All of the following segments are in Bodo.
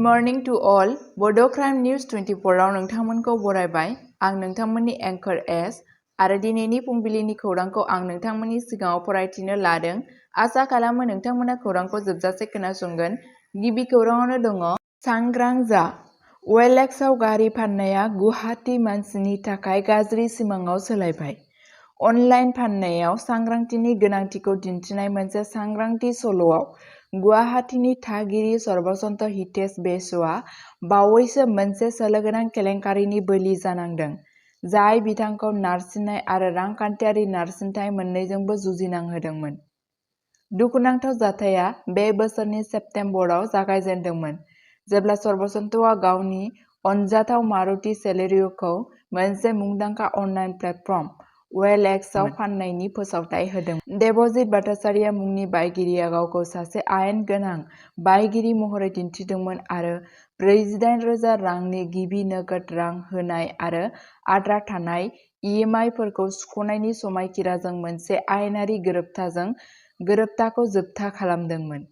मर्निं टु अल बड' क्राइम निउज 24 आव नोंथांमोनखौ बरायबाय। आं नोंथांमोननि एंकर एस आरो दिनैनि फुंबिलिनि खौरांखौ आं नोंथांमोननि सिगाङाव फरायथिनो लादों। आसा खालामो नोंथांमोना खौरांखौ जोबजासे खोनासंगोन। गिबि खौराङावनो दङ सांग्रां जा। OLXआव गारि फाननाया गुवाहाटी मानसिनि थाखाय गाज्रि सिमाङाव सोलायबाय। अनलाइन फाननायाव सांग्रांथिनि गोनांथिखौ दिन्थिनाय मोनसे सांग्रांथि सल'आव गुवाहाटीनि थागिरि सर्बसन्त हितेश बेस'आ बावैसो मोनसे सोलोगोनां केलेंकारिनि बोलि जानांदों, जाय बिथांखौ नारसिननाय आरो रांखान्थियारि नारसिनथाय मोन्नैजोंबो जुजिनांहोदोंमोन। दुखुनांथाव जाथाया बे बोसोरनि सेप्तेम्बराव जागायजेन्दोंमोन, जेब्ला सर्बसन्तआ गावनि अनजाथाव मारुति सेलेरिय'खौ मोनसे मुंदांखा अनलाइन प्लेटफर्म OLXआव फान्नायनि फोसावथाय होदोंमोन। देबजित भट्टाचार्य मुंनि बायगिरिया गावखौ सासे आयेन गोनां बायगिरि महरै दिन्थिदोंमोन आरो 48,000 रांनि गिबि नोगोद रां होनाय आरो आद्रा थानाय EMI-फोरखौ सुख'नायनि समायखिराजों मोनसे आयेनारि गोरोबथाजों गोरोबथाखौ जोबथा खालामदोंमोन।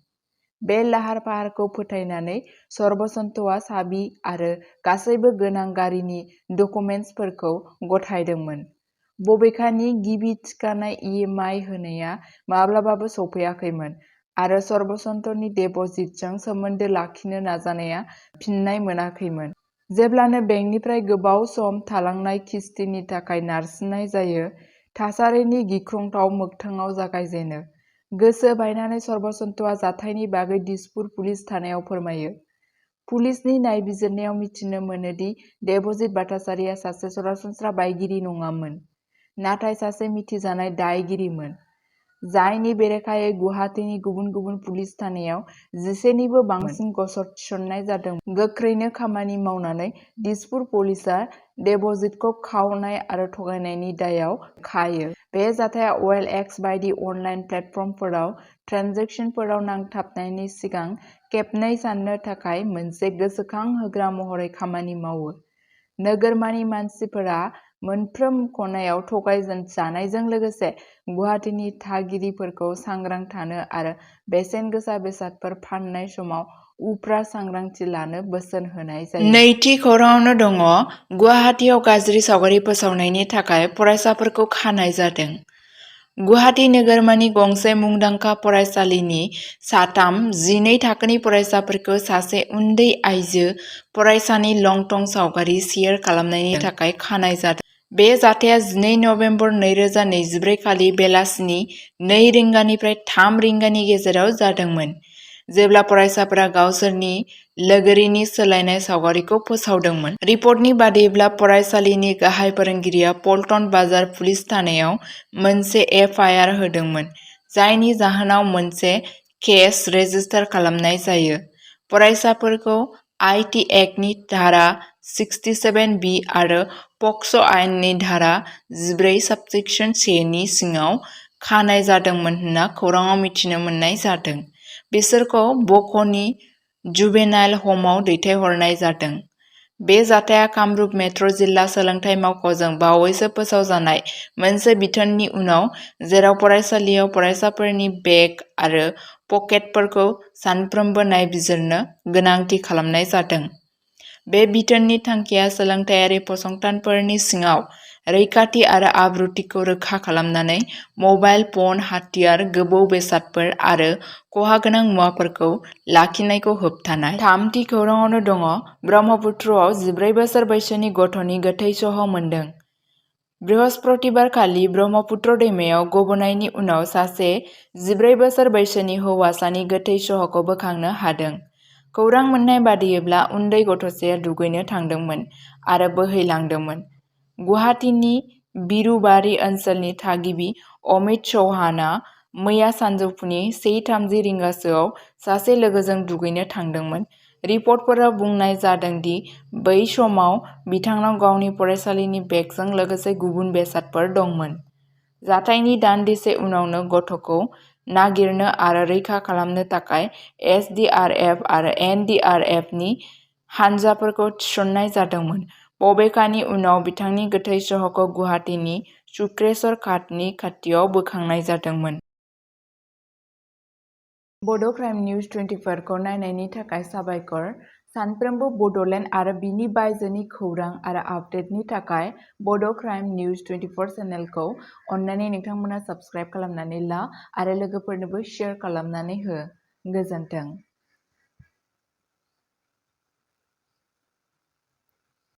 बे लाहार-फाहारखौ फोथायनानै सर्बसन्तआ साबि आरो गासैबो गोनां गारिनि डकुमेन्ट्सफोरखौ गथायदोंमोन। बबेखानि, गिबि थिखानाय EMI होनाया माब्लाबाबो सौफैयाखैमोन आरो सर्बसन्तनि देबजितजों सोमोन्दो लाखिनो नाजानाया फिननाय मोनाखैमोन। जेब्लानो बेंकनिफ्राय गोबाव सम थालांनाय किस्तिनि थाखाय नारसिननाय जायो, थासारिनि गिख्रंथाव मोगथाङाव जागायजेनो। गोसो बायनानै सर्बसन्तआ जाथायनि बागै दिसपुर पुलिस थानायाव फोरमायो। पुलिसनि नायबिजिरनायाव मिथिनो मोनो दि देबजित भट्टाचार्यआ सासे सरासनस्रा बायगिरि नङामोन, नाथाय सासे मिथिजानाय दायगिरिमोन, जायनि बेरेखायै गुवाहाटीनि गुबुन गुबुन पुलिस थानायाव 10 निबो बांसिन गसर थिसननाय जादोंमोन। गोख्रैनो खामानि मावनानै, दिसपुर पुलिसआ देबजितखौ खावनाय आरो थगायनायनि दायआव खायो। बे जाथाया OLX बायदि अनलाइन प्लेटफर्मफोराव ट्रेन्जेकसनफोराव नांथाबनायनि सिगां खेबनै साननो थाखाय मोनसे गोसोखांहोग्रा महरै खामानि मावो। नोगोरमानि मानसिफोरा मोनफ्रोम खनायाव थगायजानायजों लोगोसे गुवाहाटीनि थागिरिफोरखौ सांग्रां थानो आरो बेसेन गोसा बेसादफोर फान्नाय समाव उफ्रा सांग्रांथि लानो बोसोन होनाय जायो। नैथि खौराङावनो दङ गुवाहाटीआव गाज्रि सावगारि फोसावनायनि थाखाय फरायसाफोरखौ खानाय जादों। गुवाहाटी नोगोरमानि गंसे मुंदांखा फरायसालिनि साथाम 12 थाखोनि फरायसाफोरखौ सासे उन्दै आइजो फरायसानि लं-थं सावगारि शेयार खालामनायनि थाखाय खानाय जादों। बे जाथाया 12 नबेम्बर 2024 खालि बेलासिनि 2 रिंगानिफ्राय 3 रिंगानि गेजेराव जादोंमोन, जेब्ला फरायसाफोरा गावसोरनि लोगोरिनि सोलायनाय सावगारिखौ फोसावदोंमोन। रिपर्टनि बायदिब्ला, फरायसालिनि गाहाय फोरोंगिरिया पल्टन बाजार पुलिस थानायाव मोनसे FIR होदोंमोन, जायनि जाहोनाव मोनसे केस रेजिस्टार खालामनाय जायो। फरायसाफोरखौ IT एक्टनि धारा 67B आरो पक्स' आयेननि धारा 14 सबसेक्सन 1 नि सिङाव खानाय जादोंमोन होनना खौरांआव मिथिनो मोननाय जादों। बिसोरखौ बक'नि जुवेनाइल ह'मआव दैथायहरनाय जादों। बे जाथाया कामरुप मेट्र' जिल्ला सोलोंथाय मावख'जों बावैसो फोसावजानाय मोनसे बिथोननि उनाव, जेराव फरायसालियाव फरायसाफोरनि बेग आरो पकेटफोरखौ सानफ्रोमबो नायबिजिरनो गोनांथि खालामनाय जादों। बे बिथोननि थांखिया सोलोंथायारि फसंथानफोरनि सिङाव रैखाथि आरो आब्रुथिखौ रोखा खालामनानै मबाइल फन, हाथियार, गोबौ बेसादफोर आरो खहागोनां मुवाफोरखौ लाखिनायखौ होबथानाय। थामथि खौराङावनो दङ ब्रह्मपुत्रआव 14 बोसोर बैसोनि गथ'नि गोथै सह' मोनदों। बृहस्पतिबारखालि ब्रह्मपुत्र दैमायाव गबनायनि उनाव सासे 14 बोसोर बैसोनि हौवासानि गोथै सह'खौ बोखांनो हादों। खौरां मोन्नाय बादियैब्ला, उन्दै गथ'साया दुगैनो थांदोंमोन आरो बोहैलांदोंमोन। गुवाहाटीनि बिरुबारी ओनसोलनि थागिबि अमित चौहानआ मैया सानजौफुनि 1:30 रिंगासोआव सासे लोगोजों दुगैनो थांदोंमोन। रिपर्टफोराव बुंनाय जादों दि बै समाव बिथांनाव गावनि फरायसालिनि बेगजों लोगोसे गुबुन बेसादफोर दंमोन। जाथायनि दान्दिसे उनावनो गथ'खौ नागिरनो आरो रैखा खालामनो थाखाय SDRF आरो NDRF नि हानजाफोरखौ थिसननाय जादोंमोन। बबेखानि, उनाव बिथांनि गोथै सह'खौ गुवाहाटीनि शुक्रेश्वर घाटनि खाथियाव बोखांनाय जादोंमोन। बड' क्राइम निउज 24 खौ नायनायनि थाखाय साबायखर। सानफ्रोमबो बड'लेण्ड आरो बिनि बायजोनि खौरां आरो आपडेटनि थाखाय बड' क्राइम निउज 24 चेनेलखौ अन्नानै नोंथांमोना साबस्क्राइब खालामनानै ला आरो लोगोफोरनोबो शेयार खालामनानै हो। गोजोन्थों।